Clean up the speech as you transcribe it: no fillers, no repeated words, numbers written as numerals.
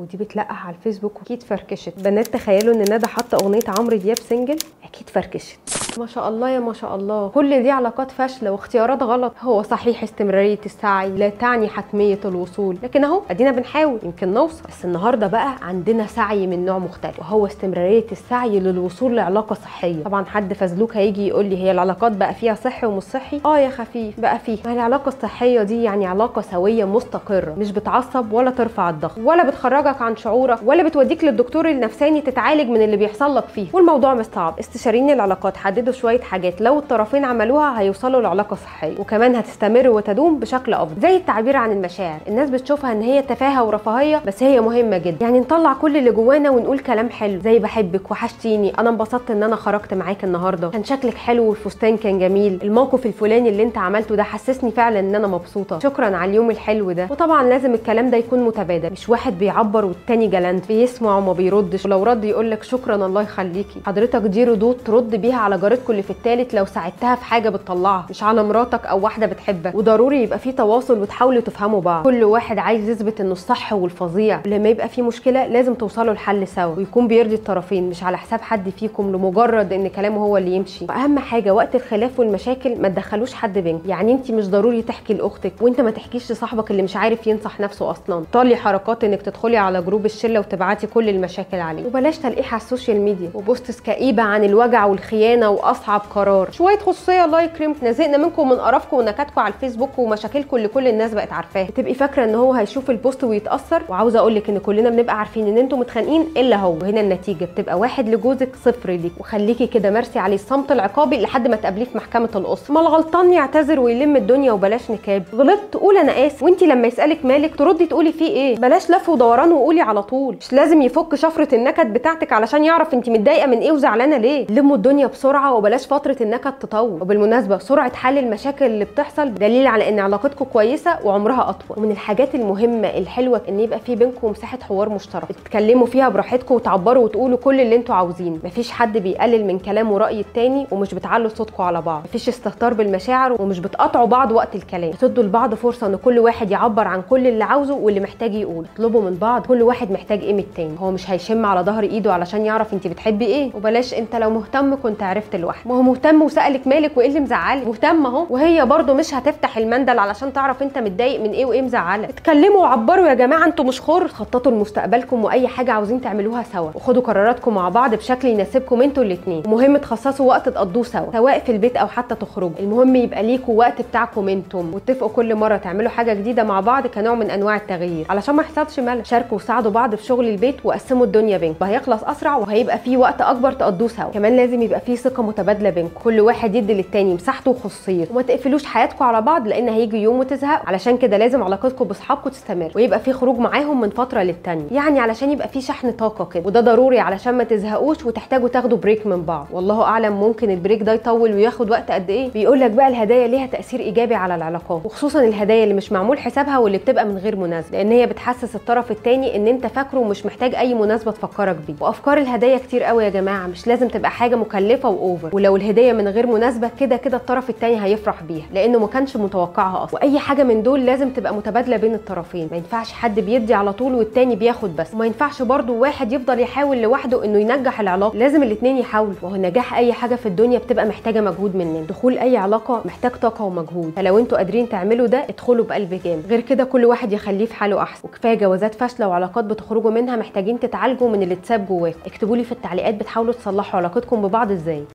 ودي بتلقح على الفيسبوك اكيد فركشت. بنات تخيلوا ان ندى حاطه اغنية عمرو دياب single، اكيد فركشت. ما شاء الله يا ما شاء الله، كل دي علاقات فاشلة واختيارات غلط. هو صحيح استمرارية السعي لا تعني حتمية الوصول، لكن اهو ادينا بنحاول يمكن نوصل. بس النهارده بقى عندنا سعي من نوع مختلف، وهو استمرارية السعي للوصول لعلاقة صحية. طبعا حد فزلوك هيجي يقول لي هي العلاقات بقى فيها صحي ومش صحي؟ اه يا خفيف بقى فيه. ما العلاقة الصحية دي يعني علاقة سويه مستقره، مش بتعصب ولا ترفع الضغط ولا بتخرجك عن شعورك ولا بتوديك للدكتور النفساني تتعالج من اللي بيحصل لك فيه. والموضوع مش صعب، استشاريين العلاقات حددوا شوية حاجات لو الطرفين عملوها هيوصلوا لعلاقة صحية، وكمان هتستمر وتدوم بشكل افضل. زي التعبير عن المشاعر، الناس بتشوفها ان هي تفاهه ورفاهيه، بس هي مهمة جدا. يعني نطلع كل اللي جوانا ونقول كلام حلو زي بحبك، وحشتيني، انا انبسطت ان انا خرجت معاك النهارده، كان شكلك حلو والفستان كان جميل، الموقف الفلاني اللي انت عملته ده حسسني فعلا ان انا مبسوطة، شكرا على اليوم الحلو ده. وطبعا لازم الكلام ده يكون متبادل، مش واحد بيعبر والتاني جلنت بيسمع وما بيردش، ولو رد يقول لك شكرا الله يخليكي. حضرتك دي ردود ترد بيها على جارتكم اللي في الثالث لو ساعدتها في حاجة بتطلعها، مش على مراتك او واحدة بتحبك. وضروري يبقى في تواصل وتحاولوا تفهموا بعض، كل واحد عايز يثبت انه الصح والفظيع. لما يبقى في مشكلة لازم توصلوا لحل سوا ويكون بيرضي الطرفين، مش على حساب حد فيكم لمجرد ان كلامه هو اللي يمشي. واهم حاجة وقت الخلاف والمشاكل ما تدخلوش حد بينكم، يعني انت مش ضروري تحكي لاختك وانت ما تحكيش لصاحبك اللي مش عارف ينصح نفسه اصلا. طالي حركات انك تدخلي على group الشلة وتبعتي كل المشاكل عليه، وبلاش تلقيح على ال social media و posts كئيبة عن الوجع والخيانة واصعب قرار. شوية خصوصية الله يكرمكم، نزقنا منكم ومن قرفكم ونكدكم على الفيسبوك ومشاكلكم اللي كل الناس بقت عارفاها. بتبقي فاكره ان هو هيشوف ال post ويتاثر، وعاوزه اقول لك ان كلنا بنبقى عارفين ان انتم متخانقين الا هو. وهنا النتيجة بتبقى 1 لجوزك 0 ليك. وخليكي كده مرسي عليه الصمت العقابي لحد ما تقابليه في محكمة الاسرة. ما الغلطان يعتذر ويلم الدنيا وبلاش نكاب. غلطت قول انا اسف، وانت لما يسالك مالك تردي تقولي فيه ايه، بلاش لف ودوران وقولي على طول. مش لازم يفك شفرة النكد بتاعتك علشان يعرف انت متضايقة من ايه وزعلانه ليه. لموا الدنيا بسرعة وبلاش فترة النكد تطول. وبالمناسبة سرعة حل المشاكل اللي بتحصل دليل على ان علاقتكم كويسة وعمرها اطول. ومن الحاجات المهمة الحلوة ان يبقى في بينكم مساحة حوار مشترك تتكلموا فيها براحتكم وتعبروا وتقولوا كل اللي انتوا عاوزينه. مفيش حد بيقلل من كلام وراي التاني، ومش بتعلوا صوتكم على بعض، مفيش استهتار بالمشاعر، ومش بتقطعوا بعض وقت الكلام. بتدوا لبعض فرصة ان كل واحد يعبر عن كل اللي عاوزه واللي محتاج يقول. اطلبوا من بعض كل واحد محتاج ايه من التاني، هو مش هيشم على ظهر ايده علشان يعرف انت بتحبي ايه. وبلاش انت لو مهتم كنت عرفت لوحدك، ما هو مهتم وسالك مالك وايه اللي مزعلك، مهتم اهو، وهي برده مش هتفتح المندل علشان تعرف انت متضايق من ايه وايه مزعلك. اتكلموا وعبروا يا جماعة، انتوا مش خر. خططوا لمستقبلكم واي حاجة عاوزين تعملوها سوا، وخدوا قراراتكم مع بعض بشكل يناسبكم انتوا الاثنين. المهم تخصصوا وقت تقضوه سوا، سواء في البيت او حتى تخرجوا، المهم يبقى ليكوا وقت بتاعكم انتم، واتفقوا كل مرة تعملوا حاجة جديدة مع بعض كنوع من انواع التغيير علشان ما يحصلش ملل. شاركوا وساعدوا بعض في شغل البيت وقسموا الدنيا بينكم، هيخلص اسرع وهيبقى في وقت اكبر تقضوه سوا. كمان لازم يبقى في ثقة متبادلة بينكم، كل واحد يدي للتاني مساحته وخصوصيته، وما تقفلوش حياتكم على بعض لان هيجي يوم وتزهقوا. علشان كده لازم علاقتكم باصحابكم تستمر ويبقى في خروج معاهم من فترة للتانيه، يعني علشان يبقى في شحن طاقة كده، وده ضروري علشان ما تزهقوش وتحتاجوا تاخدوا break من بعض. والله اعلم ممكن ال break ده يطول وياخد وقت قد ايه. بيقول لك بقى الهدايا ليها تاثير ايجابي على العلاقات، وخصوصا الهدايا اللي مش معمول حسابها واللي بتبقى من غير مناسبة، لان هي بتحسس الطرف الثاني ان انت فاكره ومش محتاج اي مناسبة تفكرك بيه. وافكار الهدايا كتير قوي يا جماعة، مش لازم تبقى حاجة مكلفة و over، ولو الهدية من غير مناسبة كده كده الطرف الثاني هيفرح بيها لانه ما كانش متوقعها اصلا. واي حاجة من دول لازم تبقى متبادلة بين الطرفين، ما ينفعش حد بيدي على طول والتاني بياخد بس، وما ينفعش برضو واحد يفضل يحاول لوحده انه ينجح العلاقة، لازم الاثنين يحاولوا. وهو نجاح اي حاجة في الدنيا بتبقى محتاجه مجهود مننا، دخول اي علاقة محتاج طاقة ومجهود، فلو انتوا قادرين تعملوا ده ادخلوا بقلب جامد، غير كده كل واحد يخليه في حاله احسن. وكفاية جوازات فاشلة وعلاقات بتخرجوا منها محتاجين تتعالجوا من اللي اتساب جواكم. اكتبوا لي في التعليقات بتحاولوا تصلحوا علاقتكم ببعض ازاي.